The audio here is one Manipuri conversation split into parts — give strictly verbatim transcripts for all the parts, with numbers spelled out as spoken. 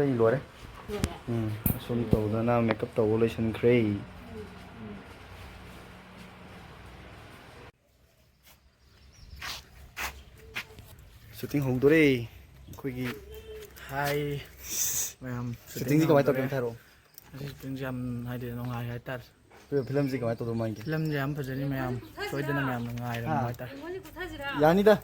ꯑꯩ ꯂꯣꯏꯔꯦ꯫ ꯎꯝ, ꯑꯁꯨꯝ ꯇꯧꯗꯅ ꯃꯦꯀꯞ ꯇꯧꯕ ꯂꯣꯏꯁꯤꯟꯈ꯭ꯔꯦ꯫ ꯁꯨꯇꯤꯡ ꯍꯧꯗꯣꯔꯦ ꯑꯩꯈꯣꯏꯒꯤ꯫ ꯍꯥꯏ ꯃꯌꯥꯝ, ꯁꯨꯇꯤꯡꯗꯤ ꯀꯃꯥꯏꯅ ꯇꯧꯒꯦ? ꯍꯧꯗꯣꯔꯦ꯫ ꯍꯥꯏꯔꯛꯑꯣ꯫ ꯉꯁꯤ ꯁꯨꯇꯤꯡꯁꯦ ꯌꯥꯝ, ꯍꯥꯏꯗꯤ, ꯅꯨꯡꯉꯥꯏ ꯍꯥꯏꯇꯥꯔꯦ꯫ ꯐꯤꯂꯝꯁꯤ ꯀꯃꯥꯏꯅ ꯇꯧꯗꯧ ꯃꯥꯟꯒꯦ? ꯐꯤꯂꯝꯁꯦ ꯌꯥꯝ ꯐꯖꯅꯤ, ꯃꯌꯥꯝ ꯁꯣꯏꯗꯅ ꯃꯌꯥꯝꯅ ꯉꯥꯏꯔꯝꯃꯨ ꯍꯥ? ꯍꯥꯏꯇꯥꯔꯦ꯫ ꯌꯥꯅꯤꯗ꯫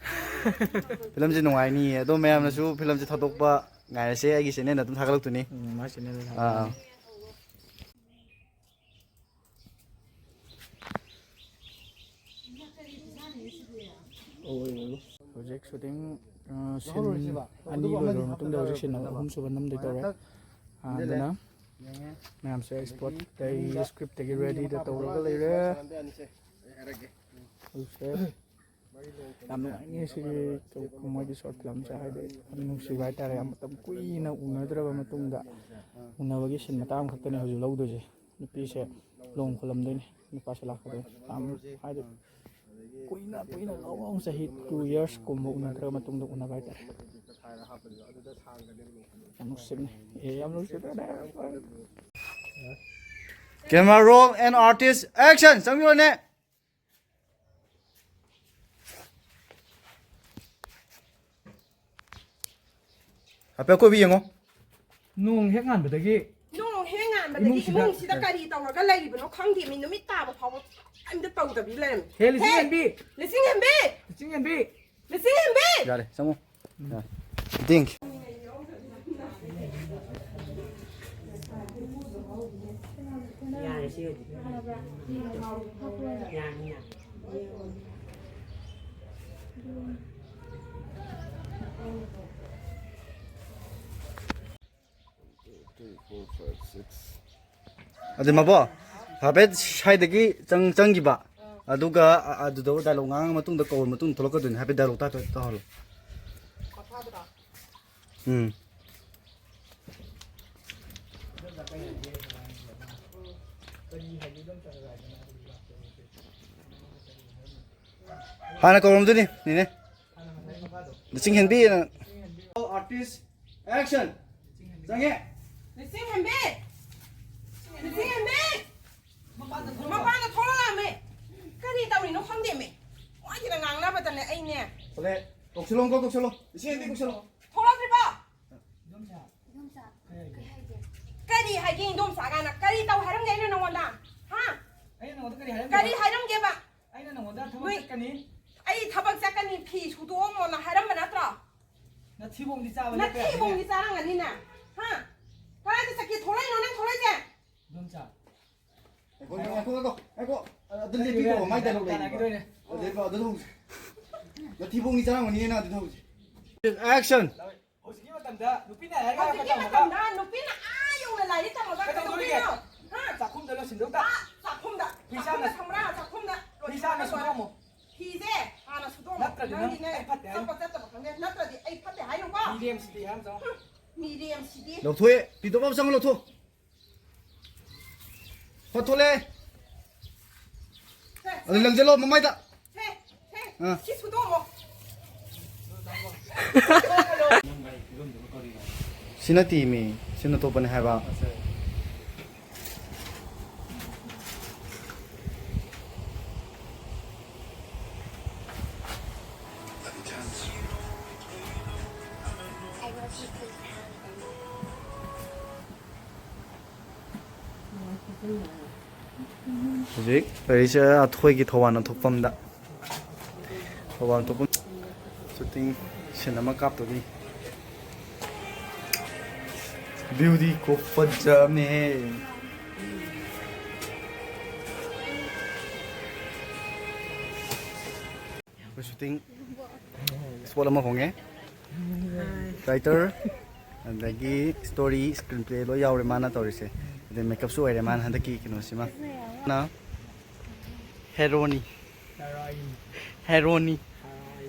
ꯐꯤꯂꯝꯁꯤ ꯅꯨꯡꯉꯥꯏꯅꯤꯌꯦ, ꯑꯗꯣ ꯃꯌꯥꯝꯅꯁꯨ ꯐꯤꯂꯝꯁꯤ ꯊꯥꯗꯣꯛꯄ ꯉꯥꯏꯔꯁꯦ꯫ ꯑꯩꯒꯤ ꯆꯦꯅꯦꯜꯗ ꯑꯗꯨꯝ ꯊꯥꯒꯠꯂꯛꯇꯣꯏꯅꯤ꯫ ꯎꯝ, ꯃꯥꯏ ꯆꯦꯅꯦꯜꯗ ꯑꯥ, ꯑꯥ꯫ ꯊꯥꯒꯠꯂꯛꯀꯅꯤ꯫ ꯍꯧꯖꯤꯛ ꯁꯨꯇꯤꯡ, ꯑ, ꯁꯤꯟ ꯑꯅꯤ ꯂꯣꯏꯔꯕ ꯃꯇꯨꯡꯗ ꯍꯧꯖꯤꯛ ꯁꯤꯟ ꯑꯍꯨꯝ ꯁꯨꯕ ꯅꯝꯗꯣꯏ ꯇꯧꯔꯦ꯫ ꯑ, ꯑꯗꯨꯅ ꯃꯌꯥꯝꯁꯦ ꯁ꯭ꯄꯣꯠꯇ ꯑꯩ ꯁ꯭ꯀ꯭ꯔꯤꯞꯇꯒꯤ ꯔꯦꯗꯤꯗ ꯇꯧꯔꯒ ꯂꯩꯔꯦ꯫ ꯍꯧꯖꯤꯛꯁꯦ ꯌꯥꯝ ꯅꯨꯡꯉꯥꯏꯅꯤ ꯁꯤꯒꯤ ꯃꯣꯏꯒꯤ ꯁꯣꯔꯠ ꯐꯤꯂꯝꯁꯦ, ꯍꯥꯏꯗꯤ ꯌꯥꯝ ꯅꯨꯡꯁꯤꯕ ꯍꯥꯏꯇꯥꯔꯦ꯫ ꯌꯥꯝ ꯃꯇꯝ ꯀꯨꯏꯅ ꯎꯅꯗ꯭ꯔꯕ ꯃꯇꯨꯡꯗ ꯎꯅꯕꯒꯤ ꯁꯤꯟ ꯃꯇꯥꯡ ꯈꯛꯇꯅꯦ ꯍꯧꯖꯤꯛ ꯂꯧꯗꯣꯏꯁꯦ꯫ ꯅꯨꯄꯤꯁꯦ ꯂꯨꯍꯣꯡ ꯈꯣꯜꯂꯝꯗꯣꯏꯅꯤ, ꯅꯨꯄꯥꯁꯦ ꯂꯥꯛꯀꯗꯣꯏꯅꯤ꯫ ꯌꯥꯝ, ꯍꯥꯏꯗꯤ, ꯀꯨꯏꯅ, ꯀꯨꯏꯅ, long, long, ꯆꯍꯤ two years ꯀꯨꯝꯕ ꯎꯅꯗ꯭ꯔꯕ ꯃꯇꯨꯡꯗ ꯎꯅꯕ ꯍꯥꯏꯇꯥꯔꯦ꯫ ꯌꯥꯝ ꯅꯨꯡꯁꯤꯕꯅꯦ꯫ ꯑꯦ, ꯌꯥꯝ ꯅꯨꯡꯁꯤꯕꯅꯦ꯫ Camera roll and artist, action! ꯆꯪꯕꯤꯔꯣꯅꯦ꯫ ꯍꯥꯏꯐꯦꯠ ꯑꯀꯣꯏꯕ ꯌꯦꯡꯉꯣ꯫ ꯅꯣꯡ ꯍꯦꯛ ꯉꯥꯟꯕꯗꯒꯤ ꯅꯣꯡ ꯍꯦꯛ ꯉꯥꯟꯕꯗꯒꯤ ꯏꯃꯨꯡꯁꯤꯗ ꯏꯃꯨꯡꯁꯤꯗ ꯀꯔꯤ ꯇꯧꯔꯒ ꯂꯩꯔꯤꯕꯅꯣ ꯈꯪꯗꯦ꯫ ꯃꯤ ꯅꯨꯃꯤꯠ ꯇꯥꯕ ꯐꯥꯎꯕ ꯀꯔꯤꯝꯇ ꯇꯧꯗꯕꯤ ꯂꯩꯔꯝꯃꯤ꯫ ꯍꯦ, ꯂꯤꯁꯤꯡ ꯍꯦ! ꯍꯦꯟꯕꯤ! ꯂꯤꯁꯤꯡ ꯍꯦꯟꯕꯤ! ꯂꯤꯁꯤꯡ ꯍꯦꯟꯕꯤ! ꯌꯥꯔꯦ, ꯆꯪꯉꯣ꯫ ꯌꯥꯔꯦ꯫ ꯗꯤꯡ꯫ ꯌꯥꯔꯦ, ꯁꯤ ꯑꯣꯏꯗꯤ꯫ ꯌꯥꯅꯤ, ꯌꯥꯅꯤ꯫ ꯑꯗꯨ ꯃꯕꯣ, ꯍꯥꯏꯐꯦꯠ ꯁ꯭ꯋꯥꯏꯗꯒꯤ ꯆꯪ-, ꯆꯪꯈꯤꯕ, ꯑꯗꯨꯒ ꯑ-, ꯑꯗꯨꯗ ꯗꯥꯏꯂꯣꯛ ꯉꯥꯡꯉ ꯃꯇꯨꯡꯗ, ꯀꯧꯔ ꯃꯇꯨꯡꯗ ꯊꯣꯛꯂꯛꯀꯗꯣꯏꯅꯤ꯫ ꯍꯥꯏꯐꯦꯠ ꯗꯥꯏꯂꯣꯛꯇꯣ ꯍꯥꯏꯐꯦꯠ ꯇꯧꯍꯜꯂꯣ꯫ ꯎꯝ꯫ ꯍꯥꯟꯅ ꯀꯧꯔꯝꯗꯣꯏꯅꯤ, ꯅꯦꯅꯦ꯫ ꯂꯤꯁꯤꯡ ꯍꯦꯟꯕꯤꯅ꯫ Artist, action! ꯆꯪꯉꯦ꯫ ꯂꯤꯁꯤꯡ ꯍꯦꯟꯕꯤ! ꯂꯤꯁꯤꯡ ꯍꯦꯟꯕꯤ! ꯃꯄꯥꯟꯗ ꯊꯣꯛꯂꯛꯑꯣ꯫ ꯃꯄꯥꯟꯗ ꯊꯣꯛꯂꯛꯑꯝꯃꯦ꯫ ꯀꯔꯤ ꯇꯧꯔꯤꯅꯣ ꯈꯪꯗꯦꯃꯦ꯫ ꯃꯣꯏꯒꯤꯗ ꯉꯥꯡꯅꯕꯗꯅꯦ ꯑꯩꯅꯦ꯫ ꯊꯣꯛꯂꯛꯑꯦ꯫ ꯀꯧꯁꯜꯂꯣ, ꯑꯪꯀꯜ ꯀꯧꯁꯜꯂꯣ꯫ ꯂꯤꯁꯤꯡ ꯍꯦꯟꯕꯤ ꯀꯧꯁꯜꯂꯣ꯫ ꯊꯣꯛꯂꯛꯇ꯭ꯔꯤꯕꯣ? ꯏꯗꯣꯝꯆꯥ꯫ ꯏꯗꯣꯝꯆꯥ, ꯀꯩ ꯍꯥꯏꯒꯦ? ꯀꯔꯤ ꯍꯥꯏꯒꯦ ꯏꯗꯣꯝꯆꯥ ꯀꯥꯏꯅ? ꯀꯔꯤ ꯇꯧ ꯍꯥꯏꯔꯝꯒꯦ ꯑꯩꯅ ꯅꯉꯣꯟꯗ? ꯍꯥ? ꯑꯩꯅ ꯅꯉꯣꯟꯗ ꯀꯔꯤ ꯍꯥꯏꯔꯝꯒꯦꯕ? ꯀꯔꯤ ꯍꯥꯏꯔꯝꯒꯦꯕ? ꯑꯩꯅ ꯅꯉꯣꯟꯗ ꯊꯕꯛ ꯅꯣꯏ ꯆꯠꯀꯅꯤ꯫ ꯑꯩ ꯊꯕꯛ ꯆꯠꯀꯅꯤ, ꯐꯤ ꯁꯨꯗꯣꯛꯑꯝꯃꯣꯅ ꯍꯥꯏꯔꯝꯕ ꯅꯠꯇ꯭ꯔꯣ? ꯅꯊꯤꯕꯣꯡꯗꯤ ꯆꯥꯕ ꯅꯠꯇ꯭ꯔꯥ? ꯅꯊꯤꯕꯣꯡꯗꯤ ꯆꯥꯔꯝꯒꯅꯤꯅꯦ꯫ ꯍꯥ? ꯀꯗꯥꯏꯗ ꯆꯠꯀꯦ? ꯊꯣꯛꯂꯛꯏꯅꯣ ꯅꯪ ꯊꯣꯛꯂꯛꯏꯁꯦ? ꯏꯗꯣꯝꯆꯥ꯫ ꯉꯥꯏꯈꯣ, ꯉꯥꯏꯈꯣ, ꯉꯥꯏꯈꯣ, ꯉꯥꯏꯈꯣ꯫ ꯑ, ꯑꯗꯨ ꯂꯦꯞꯄꯤꯀꯣ, ꯃꯥꯏ ꯗꯥꯏꯂꯣꯛ ꯂꯩꯔꯤꯕ꯫ ꯇꯥꯟꯅꯈꯤꯗꯣꯏꯅꯦ꯫ ꯑꯗꯨ ꯂꯦꯞꯄꯣ, ꯑꯗꯨ ꯍꯧꯖꯤꯛ꯫ ꯅꯊꯤꯕꯣꯡꯗꯤ ꯆꯥꯔꯝꯒꯅꯤꯅꯦ ꯅꯪ ꯑꯗꯨ ꯍꯧꯖꯤꯛ꯫ Action! ꯍꯧꯖꯤꯛꯀꯤ ꯃꯇꯝꯗ ꯅꯨꯄꯤꯅ ꯂꯥꯏꯔꯤꯛ ꯍꯧꯖꯤꯛꯀꯤ ꯇꯝꯃꯒ ꯃꯇꯝꯗ ꯅꯨꯄꯤꯅ ꯑꯥ ꯌꯧꯅ ꯂꯥꯏꯔꯤꯛ ꯇꯝꯃꯒ ꯀꯩꯗꯧꯗꯣꯔꯤꯒꯦ? ꯀꯩꯗꯧꯗꯣꯏꯅꯣ? ꯍꯥ? ꯆꯥꯛꯈꯨꯝꯗ ꯂꯣꯏꯁꯤꯟꯗꯧꯗ꯫ ꯑꯥ, ꯆꯥꯛꯈꯨꯝꯗ꯫ ꯐꯤ ꯆꯥꯝꯅ ꯆꯥꯛꯈꯨꯝꯗ ꯊꯝꯕ꯭ꯔꯥ? ꯆꯥꯛꯈꯨꯝꯗ ꯐꯤ ꯆꯥꯝꯅ ꯂꯣꯏꯁꯤꯜꯂꯒ ꯁꯨꯗꯣꯛꯑꯝꯃꯣ꯫ ꯐꯤꯁꯦ ꯍꯥꯟꯅ ꯁꯨꯗꯣꯛꯑꯝꯃꯣ꯫ ꯅꯠꯇ꯭ꯔꯗꯤ ꯅꯪ ꯅꯪꯗꯤꯅꯦ ꯑꯩ ꯐꯠꯇꯦ ꯍꯥꯏꯅꯤ꯫ ꯆꯠꯄ ꯆꯠꯇꯕ ꯈꯪꯗꯦ꯫ ꯅꯠꯇ꯭ꯔꯗꯤ ꯑꯩ ꯐꯠꯇꯦ ꯍꯥꯏꯅꯨꯀꯣ꯫ ꯃꯤꯔꯦꯝꯁꯤꯗꯤ ꯍꯥꯏꯔꯝ ꯆꯪꯉꯣ꯫ ꯍꯨꯝ, ꯃꯤꯔꯦꯝꯁꯤꯗꯤ꯫ ꯂꯧꯊꯣꯛꯑꯦ꯫ ꯄꯤꯗꯣꯛ ꯆꯪꯉꯣ, ꯂꯧꯊꯣꯛ꯫ ꯍꯣ, ꯊꯣꯛꯂꯛꯑꯦ꯫ ꯁꯦ, ꯑꯗꯨ ꯂꯪꯁꯤꯜꯂꯣ ꯃꯃꯥꯏꯗ꯫ ꯁꯦ, ꯁꯦ, ꯑꯥ꯫ ꯁꯤ ꯁꯨꯗꯣꯛꯑꯝꯃꯣ꯫ ꯁꯤ ꯅꯠꯇꯦꯃꯤ, ꯁꯤ ꯑꯇꯣꯞꯄꯅꯦ ꯍꯥꯏꯕ꯫ ꯍꯧꯖꯤꯛ ꯂꯩꯔꯤꯁꯦ ꯑꯩꯈꯣꯏꯒꯤ ꯊꯧꯕꯥꯜ ꯊꯣꯛꯐꯝꯗ꯫ ꯊꯧꯕꯥꯜ ꯊꯣꯛꯐꯝ shooting scene ꯑꯃ ꯀꯥꯞꯇꯣꯔꯤ꯫ View ꯗꯤ ꯈꯨꯐꯖ ꯑꯃꯅꯦꯍꯦ꯫ ꯑꯩꯈꯣꯏ shooting spot ꯑꯃ ꯍꯣꯡꯉꯦ꯫ Writer, ꯑꯗꯒꯤ story, screenplay ꯂꯣꯏ ꯌꯥꯎꯔꯦ ꯃꯥꯅ ꯇꯧꯔꯤꯁꯦ꯫ ꯑꯗꯩ makeup ꯁꯨ ꯑꯣꯏꯔꯦ ꯃꯥꯅ ꯍꯟꯗꯛꯀꯤ ꯀꯩꯅꯣꯁꯤꯃ꯫ ꯅ ꯍꯦꯔꯣꯅꯤ꯫ ꯍꯦꯔꯣꯅꯤ꯫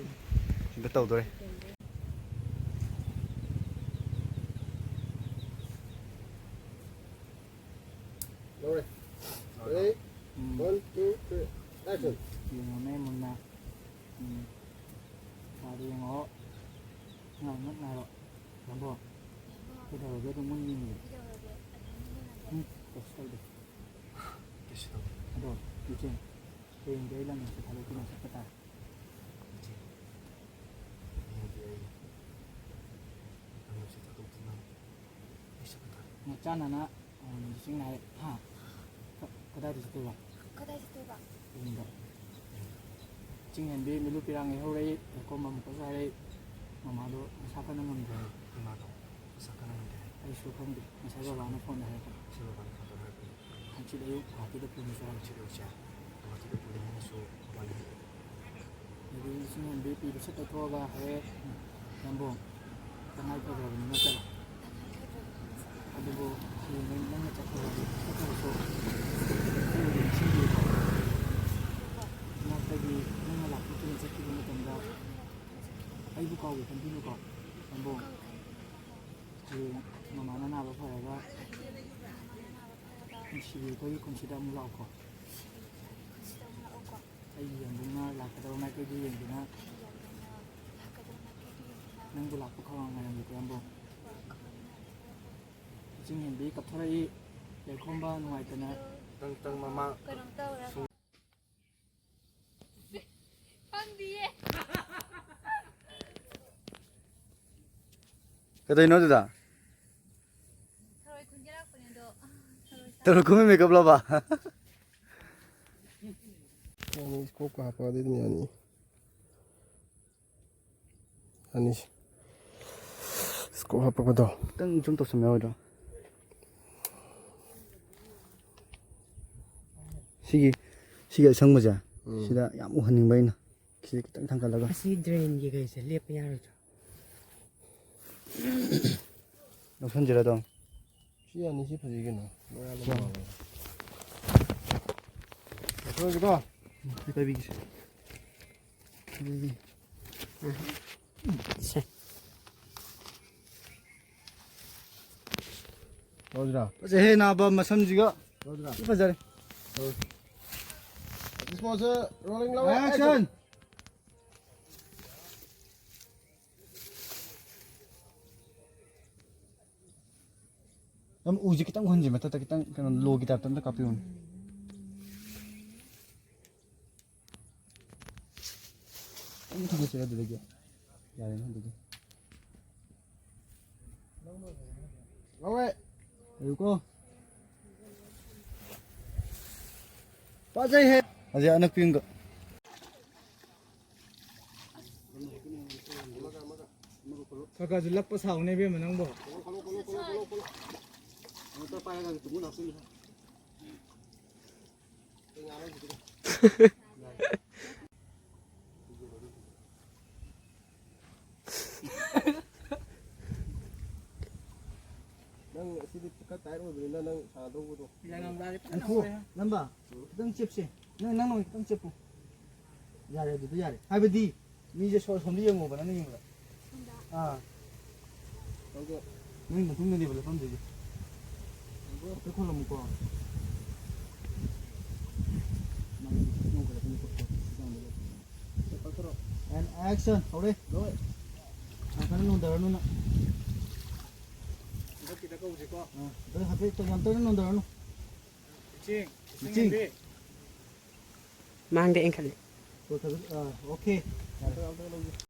ꯁꯤꯗ ꯇꯧꯗꯣꯔꯦ꯫ ꯂꯧꯔꯦ꯫ Ready? ꯎꯝ꯫ One, two, three, action. ꯌꯦꯡꯉꯣꯅꯦ ꯃꯨꯟꯅ꯫ ꯎꯝ꯫ ꯁꯥꯗꯣ ꯌꯦꯡꯉꯣ꯫ ꯉꯥꯏꯔꯣ, ꯉꯥꯏꯔꯣ꯫ ꯅꯪꯕꯣ꯫ ꯀꯩꯗꯧꯔꯒꯦ ꯑꯗꯨꯝ ꯃꯣꯏ ꯌꯦꯡꯉꯤꯗꯣ? ꯀꯩꯗꯧꯔꯒꯦ? ꯑꯗꯨꯝ ꯌꯦꯡꯉꯒꯦ꯫ ꯎꯝ, ꯀꯩꯁꯨ ꯇꯧꯗꯦ꯫ ꯀꯩꯁꯨ ꯇꯧꯗꯦ꯫ ꯑꯗꯣ, ꯏꯆꯦ, ꯍꯌꯦꯡꯗꯤ ꯑꯩ ꯂꯝ ꯌꯦꯡꯕ ꯊꯥꯗꯣꯛꯇꯨꯅ ꯆꯠꯄ ꯇꯥꯔꯦ꯫ ꯏꯆꯦ, ꯍꯌꯦꯡꯗꯤ ꯑꯩ ꯂꯝ ꯌꯦꯡꯕ ꯊꯥꯗꯣꯛꯇꯨꯅ ꯑꯩ ꯆꯠꯄ ꯇꯥꯔꯦ꯫ ꯃꯆꯥ ꯅꯅꯥ, ꯑ, ꯂꯤꯁꯤꯡ ꯍꯥꯏ-, ꯍꯥ? ꯀ-, ꯀꯗꯥꯏꯗ ꯆꯠꯇꯣꯏꯕ? ꯀꯗꯥꯏ ꯆꯠꯇꯣꯏꯕ? ꯌꯨꯝꯗ꯫ ꯆꯤꯡ ꯍꯦꯟꯕꯤ ꯃꯤꯂꯨ ꯄꯤꯔꯥꯡ ꯍꯦꯛ ꯍꯧꯔꯛꯏ, ꯂꯩꯈꯣꯝ ꯑꯃꯨꯛꯀꯁꯨ ꯍꯥꯏꯔꯛꯏ, ꯃꯃꯥꯗꯣ ꯃꯁꯥ ꯀꯟꯅ ꯉꯝꯗ꯭ꯔꯦ ꯍꯥꯏ꯫ ꯏꯃꯥꯗꯣ ꯃꯁꯥ ꯀꯟꯅ ꯉꯝꯗ꯭ꯔꯦ ꯍꯥꯏ꯫ ꯑꯩꯁꯨ ꯈꯪꯗꯦ, ꯉꯁꯥꯏ ꯕꯕꯥꯅ ꯐꯣꯟꯗ ꯍꯥꯏꯔꯛꯄꯅꯦ꯫ ꯉꯁꯤ ꯕꯕꯥꯅ ꯐꯣꯟ ꯇꯧꯔ ꯍꯥꯏꯔꯛꯄꯅꯦ꯫ ꯍꯪꯆꯤꯠ ꯑꯌꯨꯛ ꯒꯨꯍꯥꯇꯤꯗ ꯄꯨꯅꯁꯨ ꯍꯥꯏ꯫ ꯍꯪꯆꯤꯠ ꯑꯌꯨꯛꯁꯦ ꯒꯨꯍꯥꯇꯤꯗ ꯄꯨꯅꯤ ꯍꯥꯏꯅꯁꯨ ꯕꯕꯥꯅ ꯍꯥꯏꯔꯛꯑꯦ꯫ ꯑꯗꯨꯗꯤ ꯂꯤꯁꯤꯡ ꯍꯦꯟꯕꯤ ꯄꯤꯕ ꯁꯠ ꯇꯧꯊꯣꯛꯑꯒ ꯍꯦꯛ ꯌꯥꯝꯕꯨꯡ ꯇꯉꯥꯏ ꯐꯗ꯭ꯔꯕꯅꯤꯅ ꯆꯠꯂꯣ꯫ ꯑꯗꯨꯕꯨ ꯍꯌꯦꯡ ꯅꯪꯅ ꯆꯠꯈ꯭ꯔꯕ, ꯆꯠꯈ꯭ꯔꯕꯁꯨ ꯑꯩ ꯑꯗꯨꯝ ꯅꯤꯡꯁꯤꯡꯕꯤꯌꯨꯀꯣ꯫ ꯏꯅꯥꯛꯇꯒꯤ ꯅꯪꯅ ꯂꯥꯞꯊꯣꯛꯇꯨꯅ ꯆꯠꯈꯤꯕ ꯃꯇꯝꯗ ꯑꯩꯕꯨ ꯀꯥꯎꯒꯦ ꯈꯟꯕꯤꯅꯨꯀꯣ, ꯌꯥꯝꯕꯨꯡ꯫ ꯍꯌꯦꯡ ꯃꯃꯥꯅ ꯅꯥꯕ ꯐꯔꯒ ꯅꯨꯡꯁꯤꯕꯤ ꯑꯩꯈꯣꯏꯒꯤ ꯈꯨꯟꯁꯤꯗ ꯑꯃꯨꯛ ꯂꯥꯛꯎꯀꯣ꯫ ꯑꯩꯒꯤ ꯌꯥꯝꯕꯨꯡꯅ ꯂꯥꯛꯀꯗꯕ ꯃꯥꯏꯀꯩꯗꯨ ꯌꯦꯡꯗꯨꯅ ꯅꯪꯕꯨ ꯂꯥꯛꯄ ꯈꯧꯔꯥꯡꯅ ꯉꯥꯏꯔꯝꯒꯦꯀꯣ, ꯌꯥꯝꯕꯨꯡ꯫ ꯆꯤꯡ ꯍꯦꯟꯕꯤ ꯀꯞꯊꯣꯔꯛꯏ, ꯂꯩꯈꯣꯝꯕ ꯅꯨꯡꯉꯥꯏꯇꯅ꯫ ꯇꯪ ꯇꯪ ꯃꯃꯥ꯫ ꯀꯩꯅꯣꯝ ꯇꯧꯔꯦ꯫ ꯈꯪꯗꯤꯌꯦ꯫ ꯀꯩꯗꯧꯔꯤꯅꯣ ꯑꯗꯨꯗ? ꯊꯔꯣꯏ ꯈꯨꯟꯒꯦ ꯂꯥꯛꯄꯅꯦ ꯑꯗꯣ, ꯊꯔꯣꯏ ꯆꯥ- ꯇꯔꯨꯛ ꯀꯨꯝꯕ ꯃꯦꯀꯞ ꯂꯣꯕ? ꯌꯥꯅꯤ, ꯏꯁꯀꯣꯞꯀ ꯍꯥꯞꯄꯛꯑꯗꯤ ꯑꯗꯨꯝ ꯌꯥꯅꯤ꯫ ꯑꯅꯤꯁꯦ꯫ ꯏꯁꯀꯣꯞ ꯍꯥꯞꯄꯛꯄꯗꯣ꯫ ꯈꯤꯇꯪ ꯖꯨꯝ ꯇꯧꯁꯟꯕ ꯌꯥꯔꯣꯏꯗ꯭ꯔꯣ? ꯁꯤꯒꯤ, ꯁꯤꯒꯤ ꯑꯁꯪꯕꯁꯦ, ꯎꯝ꯫ ꯁꯤꯗ ꯌꯥꯝ ꯎꯍꯟꯅꯤꯡꯕ ꯑꯩꯅ꯫ ꯁꯤꯗ ꯈꯤꯇꯪ ꯊꯥꯡꯒꯠꯂꯒ꯫ ꯑꯁꯤ ꯗ꯭ꯔꯦꯟꯒꯤ ꯀꯩꯁꯦ ꯂꯦꯞꯄ ꯌꯥꯔꯣꯏꯗ꯭ꯔꯣ? ꯂꯧꯁꯟꯁꯤꯔ ꯑꯗꯨꯝ? ꯁꯤ ꯌꯥꯅꯤ, ꯁꯤ ꯐꯖꯩ ꯀꯩꯅꯣ꯫ ꯃꯌꯥꯗ ꯌꯥꯅꯤ꯫ ꯃꯥꯜꯂꯦ꯫ ꯂꯧꯁꯟꯁꯤꯀꯣ? ꯁꯤ ꯄꯥꯏꯕꯤꯒꯦꯁꯦ꯫ ꯁꯦ꯫ ꯂꯧꯁꯤꯔꯥ? ꯐꯖꯩꯍꯦ ꯅꯥꯕ ꯃꯁꯝꯁꯤꯒ꯫ ꯂꯧꯁꯤꯔꯥ? ꯊꯤ ꯐꯖꯔꯦ꯫ ꯂꯧꯁꯤ꯫ Disposal rolling ꯂꯧꯋꯦ꯫ Action! Action! ꯎꯁꯦ ꯈꯤꯇꯪ ꯍꯨꯟꯁꯦ, ꯃꯊꯛꯇ ꯈꯤꯇꯪ ꯀꯩꯅꯣ, ꯂꯣꯒꯤ ꯇꯥꯏꯞꯇ ꯑꯝꯇ ꯀꯥꯞꯄꯤꯌꯨꯅꯦ꯫ ꯑꯗꯨꯝ ꯊꯝꯃꯁꯤꯔ ꯑꯗꯨꯗꯒꯤ? ꯌꯥꯔꯦꯅꯦ ꯑꯗꯨꯗꯤ꯫ ꯂꯧꯔꯦ꯫ ꯂꯩꯌꯨꯀꯣ꯫ ꯐꯖꯩꯍꯦ꯫ ꯑꯁꯤ ꯑꯅꯛꯄꯤ ꯑꯃꯒ꯫ ꯈꯔ ꯈꯔꯁꯨ ꯂꯛꯄ ꯁꯥꯎꯅꯦ ꯏꯕꯦꯝꯃ ꯅꯪꯕꯣ꯫ ꯅꯪ ꯑꯁꯤꯗꯤ ꯈꯔ ꯇꯥꯏꯠ ꯑꯣꯏꯕꯅꯤꯅ ꯅꯪ ꯁꯥꯟꯅꯗꯧꯕꯗꯣ꯫ ꯉꯥꯏꯈꯣ, ꯅꯝꯕ, ꯈꯤꯇꯪ ꯆꯦꯞꯁꯦ꯫ ꯅꯪ, ꯅꯪ ꯑꯣꯏꯅ ꯈꯤꯇꯪ ꯆꯦꯞꯄꯨ꯫ ꯌꯥꯔꯦ, ꯑꯗꯨꯗ ꯌꯥꯔꯦ꯫ ꯍꯥꯏꯕꯗꯤ ꯃꯤꯁꯦ ꯁꯣ-, ꯁꯣꯝꯗ ꯌꯦꯡꯉꯣꯕ, ꯅꯪꯅ ꯌꯦꯡꯕꯗ꯫ ꯑꯥ꯫ ꯅꯪꯒꯤ ꯅꯪ ꯃꯇꯨꯡꯗꯅꯦꯕ ꯂꯦꯞꯐꯝꯗꯣꯏꯁꯦ꯫ ꯍꯥꯏꯐꯦꯠ ꯈꯣꯜꯂꯝꯃꯨꯀꯣ꯫ ꯅꯪ ꯅꯣꯡ ꯈꯔ ꯈꯔ ꯈꯔ ꯈꯔ ꯈꯔ ꯈꯔ꯫ And action! ꯍꯧꯔꯦ꯫ ꯌꯥꯝ ꯀꯟꯅ ꯅꯣꯟꯊꯔꯅꯨ ꯅꯪ꯫ ꯍꯟꯗꯛꯀꯤꯗ ꯀꯧꯁꯤꯀꯣ꯫ ꯑꯥ, ꯑꯗꯨ ꯍꯥꯏꯐꯦꯠ ꯌꯥꯝ ꯀꯟꯅ ꯅꯣꯟꯊꯔꯅꯨ꯫ ꯏꯆꯤꯡ, ꯏꯆꯤꯡ꯫ ꯏꯆꯤꯡ ꯍꯦꯟꯕꯤ꯫ ꯃꯥꯡꯗ ꯏꯟꯈꯠꯂꯤ꯫ ꯑꯣ, ꯊꯥꯗꯣꯛ-, ꯑꯥ, okay꯫ ꯌꯥꯔꯦ꯫